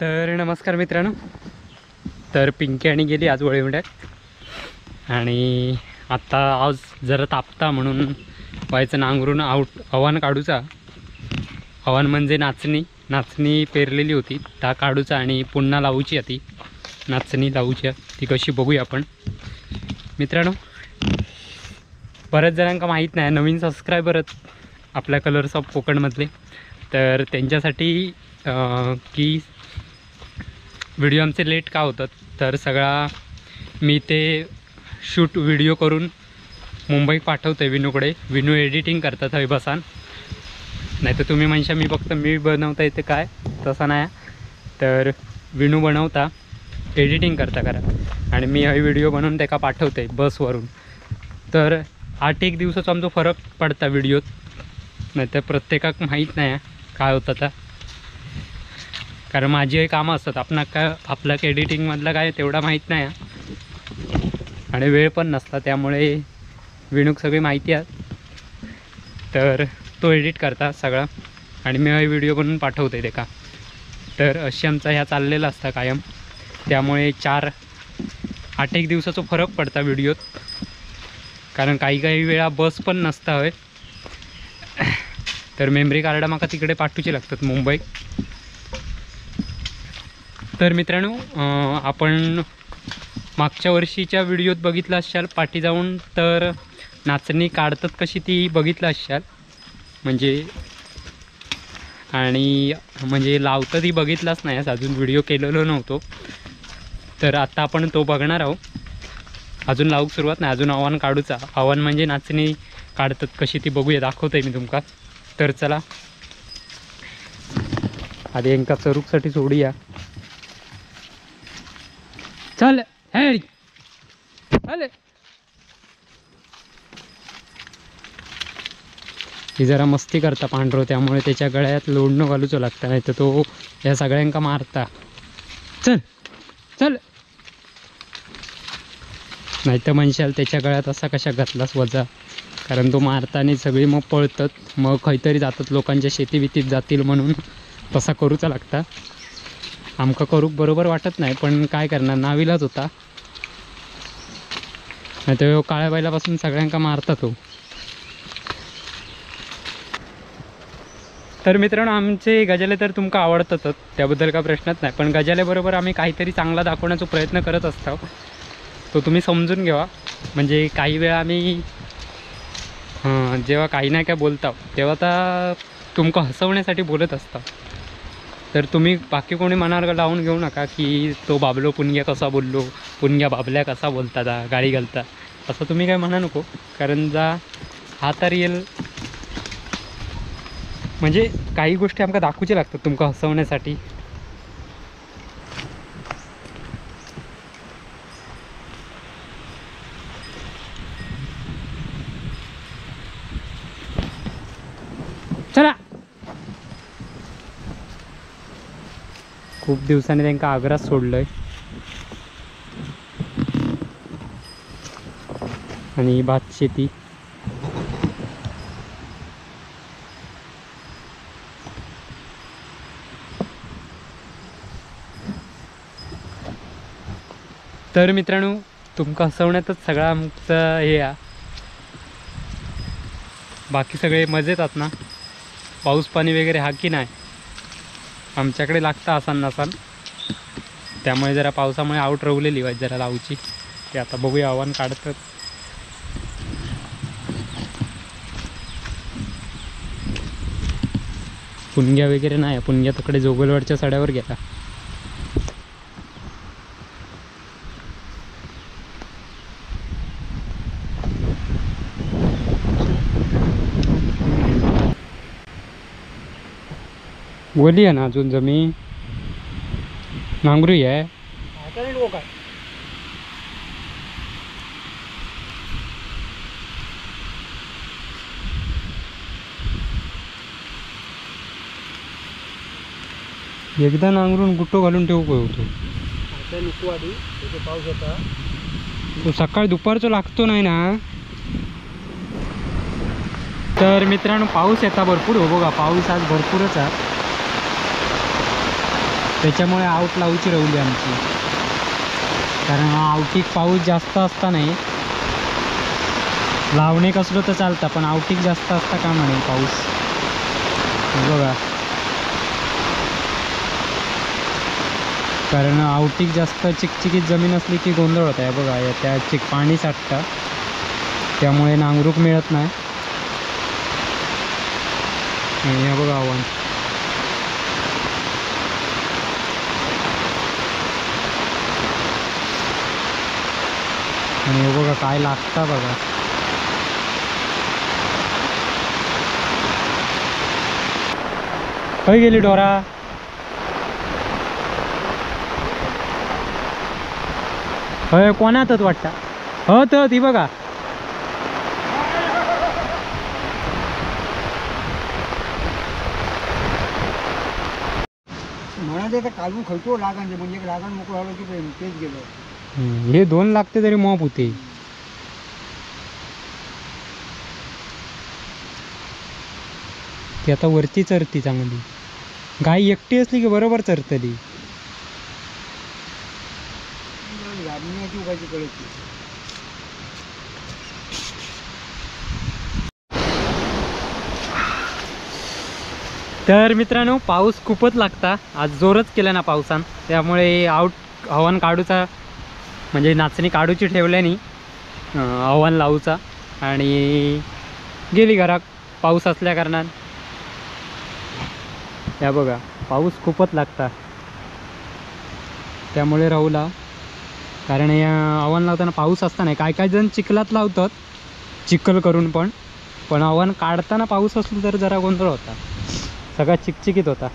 तर नमस्कार मित्रांनो, तर पिंकी आणि गेली आज वळीवड्यात आणि आत्ता आज जरा तापता म्हणून व्हायचं नांगरून आउट आव्हान काढूचा. आव्हान म्हणजे नाचणी, नाचणी पेरलेली होती त्या काढूचा आणि पुन्हा लावूची ती नाचणी लावूची, ती कशी बघूया आपण. मित्रांनो बऱ्याच जणांका माहीत नाही, नवीन सबस्क्रायबरच आपल्या कलर्स ऑफ कोकणमधले, तर त्यांच्यासाठी की व्हिडिओ आमचे लेट का होतात, तर सगळा मी ते शूट व्हिडिओ करून मुंबईत पाठवतो आहे विनूकडे. विनू एडिटिंग करतात हवी बसान, नाही तर तुम्ही म्हणशा मी फक्त मी बनवता येते काय, तसं नाही. तर विनू बनवता एडिटिंग करता करा आणि मी हवी व्हिडिओ बनवून त्याका पाठवते बसवरून. तर 8-1 दिवसाचा आमचा फरक पडता व्हिडिओत, नाही तर प्रत्येकाक माहीत नाही काय होतं आता, कारण माझी कामं असतात. आपणा काय आपल्या एडिटिंगमधलं काय तेवढा माहीत नाही आणि वेळ पण नसता, त्यामुळे विणूक सगळी माहिती आहे, तर तो एडिट करता सगळा आणि मी व्हिडिओ बनवून पाठवते ते का. तर अशी आमचा ह्या चाललेला असता कायम, त्यामुळे 4-8 दिवसाचा फरक पडता व्हिडिओत, कारण काही काही वेळा बस पण नसता हय. तर मेमरी कार्ड माका तिकडे पाठवूची लागतात मुंबई. तर मित्रांनो आपण मागच्या वर्षीच्या व्हिडिओत बघितलं असाल पाठी जाऊन, तर नाचणी काढतात कशी ती बघितलं असाल म्हणजे, आणि म्हणजे लावतं ती बघितलाच नाही अजून, व्हिडिओ केलेलो नव्हतो. तर आता आपण तो बघणार आहोत. अजून लावूक सुरुवात नाही, अजून आव्हान काढूचा. आव्हान म्हणजे नाचणी काढतात कशी ती बघूया, दाखवतोय मी तुमका. तर चला आधी एका चरूकसाठी सोडूया. चल हे चल, ही जरा मस्ती करता पांढरो, त्यामुळे त्याच्या गळ्यात लोडणं घालूचो लागतं, नाही तर तो या सगळ्यांका मारता. चल चल, नाही तर म्हणशाल त्याच्या गळ्यात असा कशा घातलास वजा, कारण तो मारताना सगळी मग पळतात, मग खंयतरी जातात, लोकांच्या शेतीवितीत जातील म्हणून तसा करूचा लागता. आमका करूक बरोबर वाटत नाही, पण काय करणार, नाविलाच होता. नाही तर काळ्या बैलापासून सगळ्यांका मारता तो. तर मित्रांनो आमचे गजाले तर तुमका आवडतातच, त्याबद्दल काय प्रश्नच नाही, पण गजालेबरोबर आम्ही काहीतरी चांगला दाखवण्याचा प्रयत्न करत असतो, तो तुम्ही समजून घ्यावा. म्हणजे काही वेळा आम्ही जेव्हा काही नाही काय बोलता तेव्हा तर तुमका हसवण्यासाठी बोलत असता. तर तुम्ही बाकी कोणी मनावर लावून घेऊ नका की तो बाबलो पुणग्या कसा बोललो, पुणग्या बाबल्या कसा बोलता दा गाडी घालता, असं तुम्ही काय म्हणा नको. कारण जा हा तर येईल म्हणजे काही गोष्टी आमका दाखवूचे लागतात तुमका हसवण्यासाठी. चला खूप दिवसांनी त्यांका आग्रात सोडलंय आणि भात शेती. तर मित्रांनो तुमका हसवण्यातच सगळा आमचं हे आहे, बाकी सगळे मजेत आहात ना? पाऊस पाणी वगैरे हा की नाही? आमच्याकडे लागतं आसान नसान, त्यामुळे जरा पावसामुळे आऊट रवलेली वाज जरा लावूची, ते आता बघूया आव्हान काढतात. पुणग्या वगैरे नाही, पुणग्या तिकडे जोगलवाडच्या सड्यावर गेला. ओली आहे ना अजून जमीन, नांगरू आहे. एकदा नांगरून गुट्टो घालून ठेवू काय होतो. तो सकाळी दुपारचो लागतो नाही ना. तर मित्रांनो पाऊस येता भरपूर, हो बघा पाऊस आज भरपूरच आहे, त्याच्यामुळे आऊट लावूची रवली आमची, कारण आवटीक पाऊस जास्त असता नाही, लावणे कसलो तर चालता पण आवटीक जास्त असता का म्हणे पाऊस। बघा कारण आवटीक जास्त चिकचिकीत जमीन असली की गोंधळ होता आहे बघा, त्या चिक पाणी साठता, त्यामुळे नांगरूक मिळत नाही। आणि हे बघा आव्हान, आणि हे बघा काय लागता बघा। खंय गेली डोरा? हय कोणातच वाटता, हो तर ती बघा। म्हणाले तर कालवून खयचो लागण म्हणजे लागण मोकळं झालं की तेच गेलं। हे 2 लागते तरी मॉप होते। ती आता वरती चरती चांगली, गाय एकटी असली की बरोबर चरतली। तर मित्रांनो पाऊस खूपच लागता आज, जोरच केला ना पावसान, त्यामुळे आऊट हवान काढूचा म्हणजे नाचणी काढूची ठेवल्यानी हवान लावूचा, आणि गेली घरात पाऊस असल्या कारणान। या बघा पाऊस खूपच लागता त्यामुळे राहूला, कारण या आव्हान लावताना पाऊस असताना काय काय जण चिखलात लावतात चिखल करून, पण पण आव्हान काढताना पाऊस असलो तर जरा गोंधळ होता, सगळा चिकचिकीत होता।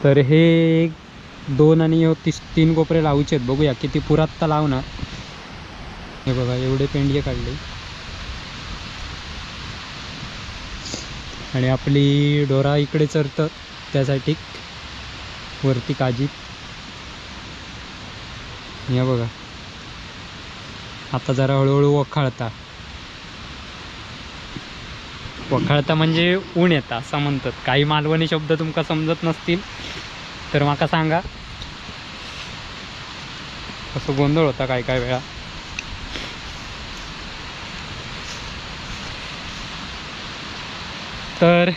तर हे 1 2 आणि 3 कोपरे लावूचे आहेत, बघूया किती पुरात तर लावणार। हे बघा एवढे पेंडे काढले, आणि आपली डोरा इकडे चरतात त्यासाठी वरती काजी। हे बघा आता जरा हळूहळू वखाळता वखाळता म्हणजे ऊन येता असं म्हणतात। काही मालवणी शब्द तुमका समजत नसतील तर माका सांगा, असं गोंधळ होता काय काय वेळा। तर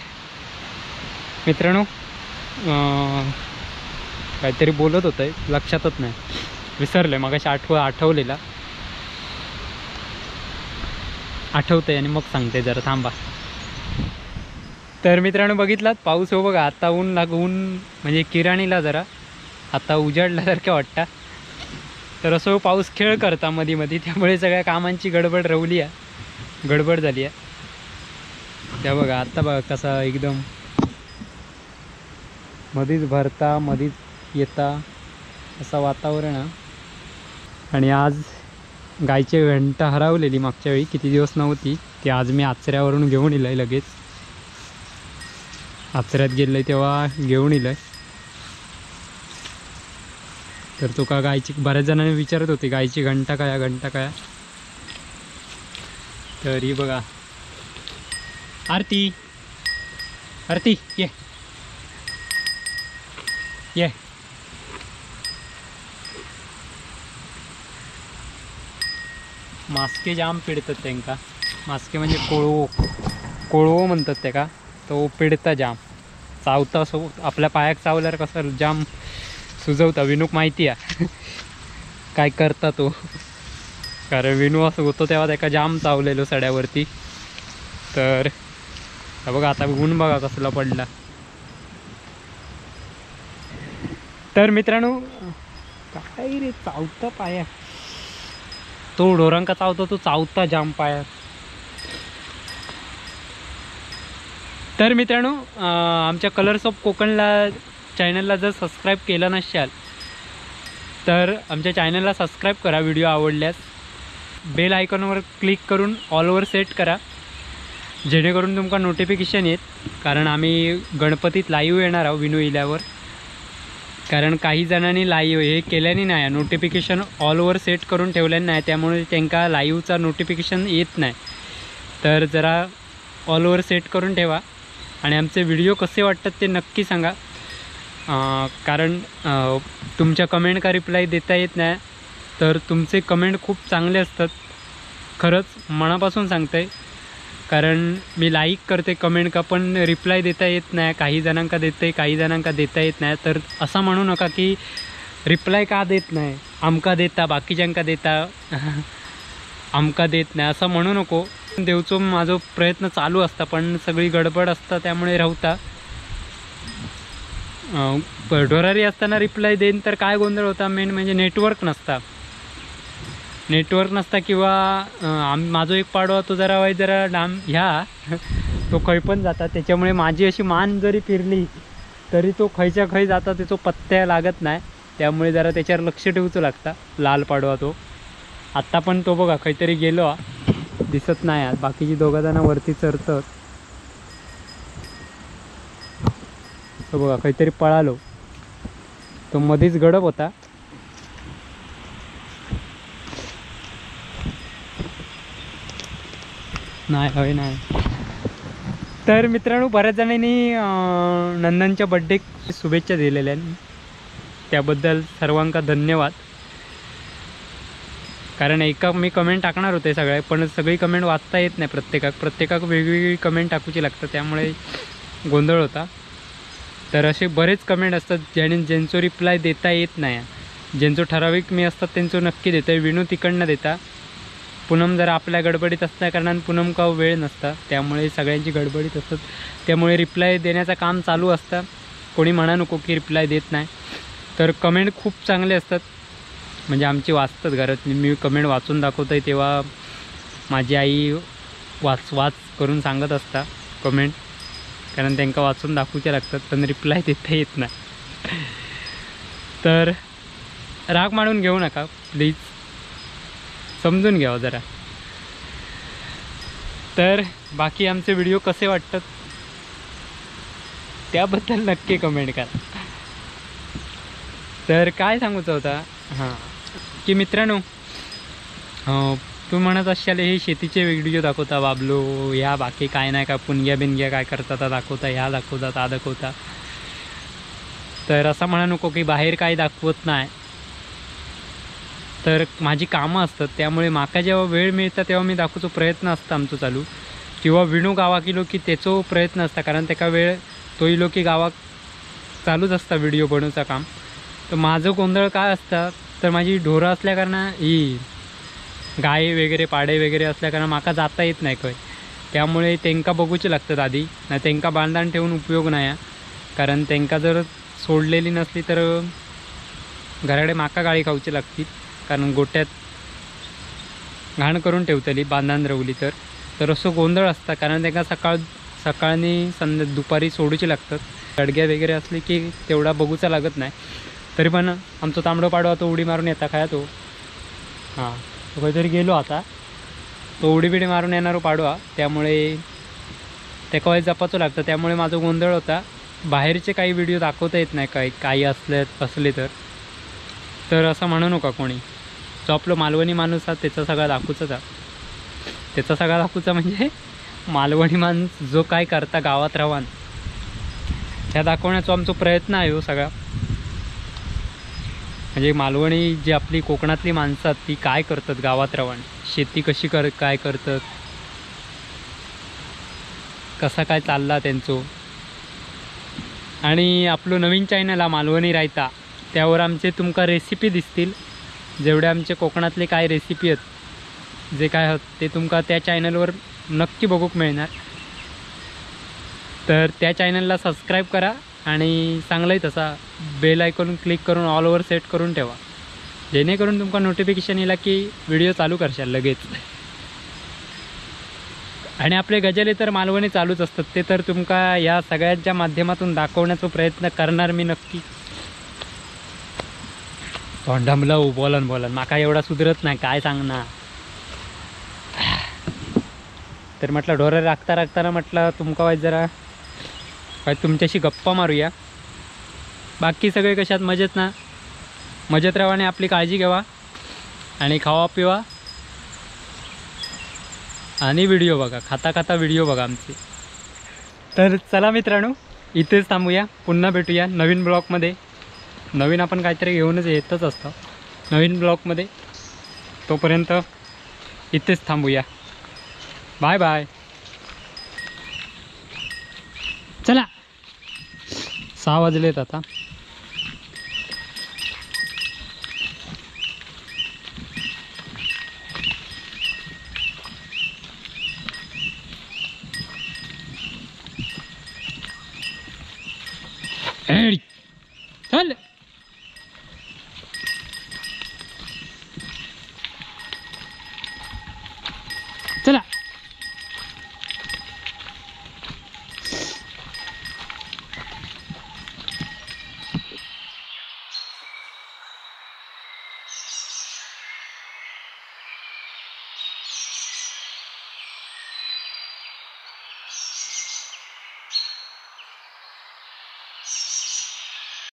मित्रांनो काहीतरी बोलत होतं लक्षातच नाही, विसरले मगाशी, आठवलेला आठवतंय आणि मग सांगते जरा थांबा। तर मित्रांनो बघितलात पाऊस हो बघा आता ऊन लागून म्हणजे किराणीला जरा आता उजाडल्यासारखं वाटतं। तर असं पाऊस खेळ करता मधी मधी, त्यामुळे सगळ्या कामांची गडबड रवली आहे, गडबड झाली आहे। त्या बघा आता बघा कसा एकदम मधीच भरता मधीच येता असं वातावरण आहे। आणि आज गायची घंटा हरवलेली मागच्या वेळी, किती दिवस नव्हती ती, आज मी आचऱ्यावरून घेऊन इलय लगेच, आचऱ्यात गेलोय तेव्हा घेऊन इलय। तर तो का गायची बऱ्याच जणांनी विचारत होते गायची घंटा काय घंटा काय, तर ही बघा आरती आरती ये ये। मास्के जाम पिडतात त्यांका, मास्के म्हणजे कोळवो कोळवो म्हणतात ते का, तो पिडता जाम चावता असो आपल्या पायाक चावल्यावर कसं जाम सुजवता। विनूक माहिती आहे काय करता तो, कारण विनू असं होतो तेव्हा त्याका जाम चावलेलो सड्यावरती। तर बघा आता ऊन बघा कसला पडला। तर मित्रांनो काय रे चावता पाया, तो ढोरांका चावतो तो चावता जाम पाया। तर मित्रांनो आमच्या कलर्स ऑफ कोकणला चॅनलला जर सबस्क्राईब केलं नसाल तर आमच्या चॅनलला सबस्क्राईब करा, व्हिडिओ आवडल्यास बेल आयकॉनवर क्लिक करून ऑलवर सेट करा, जेणेकरून तुमका नोटिफिकेशन येत, कारण आम्ही गणपतीत लाईव्ह येणार आहोत विनू इल्यावर। कारण काही जणांनी लाईव्ह हे केल्याने नाही, नोटिफिकेशन ऑलवर सेट करून ठेवल्याने नाही, त्यामुळे त्यांना लाईव्हचा नोटिफिकेशन येत नाही. तर जरा ऑलवर सेट करून ठेवा. आणि आमचे व्हिडिओ कसे वाटतात ते नक्की सांगा, कारण तुमच्या कमेंट का रिप्लाय देता येत नाही. तर तुमचे कमेंट खूप चांगले असतात, खरंच मनापासून सांगते, कारण मी लाईक करते कमेंट का, पण रिप्लाय देता येत नाही. काही जणांका देते, काही जणांका देता येत नाही. तर असं म्हणू नका की रिप्लाय का देत नाही, आमका देता बाकीच्यांका देता आमका देत नाही, असं म्हणू नको. देवचो माझो प्रयत्न चालू असता, पण सगळी गडबड असता त्यामुळे राहता. ढोरारी असताना रिप्लाय देईन तर काय गोंधळ होता, मेन म्हणजे नेटवर्क नसता, नेटवर्क नसता किंवा माझो एक पाडवा तो जरा वाय जरा डाम ह्या तो खंय पण जाता, त्याच्यामुळे माझी अशी मान जरी फिरली तरी तो खंयच्या खंय जाता, त्याचो पत्त्या लागत नाही. त्यामुळे जरा त्याच्यावर लक्ष ठेवूचं लागता. लाल पाडवा तो आत्ता पण तो बघा खंयतरी गेलो, दिसत नाही. बाकीची दोघं जण वरती चढतात, तो बघा काहीतरी पळालो, तो मध्येच गडप होता. नाही हवे नाही. तर मित्रांनो, बऱ्याच जणांनी नंदनच्या बड्डे शुभेच्छा दिलेल्या आहेत, त्याबद्दल सर्वांका धन्यवाद. कारण एका मी कमेंट टाकणार होते सगळ्या, पण सगळी कमेंट वाचता येत नाही प्रत्येकाक, प्रत्येकाक वेगवेगळी कमेंट टाकूची लागतं, त्यामुळे गोंधळ होता. तर असे बरेच कमेंट असतात ज्याने ज्यांचो रिप्लाय देता येत नाही, ज्यांचो ठराविक मी असतात त्यांचो नक्की देतो. विनू तिकडनं देता, पूनम जरा आपल्या गडबडीत असल्या कारणानं पूनम का वेळ नसता, त्यामुळे सगळ्यांची गडबडीत असतात, त्यामुळे रिप्लाय देण्याचं काम चालू असतं. कोणी म्हणा नको की रिप्लाय देत नाही. तर कमेंट खूप चांगले असतात, म्हणजे आमची वाचतात घरात. मी कमेंट वाचून दाखवतो आहे तेव्हा माझी आई वाच वाच करून सांगत असता कमेंट, कारण त्यांना वाचून दाखवूचे लागतात, पण रिप्लाय देता येत नाही. तर राग मानून घेऊ नका प्लीज, समजून घ्यावं जरा. तर बाकी आमचे व्हिडिओ कसे वाटतात त्याबद्दल नक्की कमेंट करा. तर काय सांगूचं होता हां की मित्रांनो, तुम्ही म्हणत असाल हे शेतीचे व्हिडिओ दाखवता बाबलो, ह्या बाकी काय नाही का, पुणग्या बिनग्या काय करतात दाखवता, ह्या दाखवता ता दाखवता. तर असं म्हणा नको की बाहेर काय दाखवत नाही. तर माझी कामं असतात, त्यामुळे माका जेव्हा वेळ मिळता तेव्हा मी दाखवचो प्रयत्न असता आमचो चालू, किंवा विणू गावाक इलो की त्याचो प्रयत्न असता, कारण त्याका वेळ तो इलो की गावाक चालूच असता व्हिडिओ बनवचा काम. तर माझं गोंधळ काय असतं, तर माझी ढोरं असल्या कारणान ही गाय वगैरे पाडे वगैरे असल्या कारण माका जाता येत नाही खंय, त्यामुळे तेंका बघूचे लागतात आधी, नाही तेंका बांधान ठेवून उपयोग नाही, कारण तेंका जर सोडलेली नसली तर घराकडे माका गाळी खाऊची लागतील, कारण गोट्यात घाण करून ठेवतली बांधान रवली तर. तर असं गोंधळ असता, कारण तेंका सकाळ सकाळनी संध्या दुपारी सोडूची लागतात. गडग्या वगैरे असली की तेवढा बघूचा लागत नाही. तरी पण आमचो तांबडो पाडवा तो उडी मारून येता खाया तो, हां तो काहीतरी गेलो आता, तो उडी बिडी मारून येणारो पाडवा, त्यामुळे त्याका जपाचो लागतं. त्यामुळे माझा गोंधळ होता, बाहेरचे काही व्हिडिओ दाखवता येत नाही काही काही असले असले तर. तर असं म्हणू नका कोणी, जो आपलं मालवणी माणूस हा त्याचा सगळा दाखवूचाच, त्याचा सगळा दाखवूचा म्हणजे मालवणी माणूस जो काय करता गावात राहून ह्या दाखवण्याचा आमचा प्रयत्न आहे हो सगळा. म्हणजे मालवणी जी आपली कोकणातली माणसं आहेत ती काय करतात गावात राहून, शेती कशी काय करतात, कसा काय चालला त्यांचो. आणि आपलं नवीन चॅनल हा मालवणी रायता, त्यावर आमचे तुमका रेसिपी दिसतील, जेवढे आमचे कोकणातले काय रेसिपी आहेत जे काय आहेत ते तुमका त्या चॅनलवर नक्की बघूक मिळणार. तर त्या चॅनलला सबस्क्राईब करा आणि चांगलंही तसा बेल आयकॉन क्लिक करून ऑल ओव्हर सेट करून ठेवा, जेणेकरून तुमका नोटिफिकेशन येईल की व्हिडिओ चालू करशाल लगेच. आणि आपले गजले तर मालवणी चालूच असतात, ते तर तुमका या सगळ्यांच्या माध्यमातून दाखवण्याचा प्रयत्न करणार मी नक्की. तोंडामला बोलन बोलन माका एवढा सुधरत नाही काय सांगणार. तर म्हटलं ढोरं राखता राखताना म्हटलं तुमका वाईट जरा काय तुमच्याशी गप्पा मारूया. बाकी सगळे कशात मजेत ना? मजेत राहा आणि आपली काळजी घ्यावा आणि खावा पिवा आणि व्हिडिओ बघा, खाता खाता व्हिडिओ बघा आमचे. तर चला मित्रांनो, इथेच थांबूया, पुन्हा भेटूया नवीन ब्लॉगमध्ये. नवीन आपण काहीतरी घेऊनच येतच असतो नवीन ब्लॉगमध्ये. तोपर्यंत इथेच थांबूया. Bye bye. चला 6 वाजलेत आता.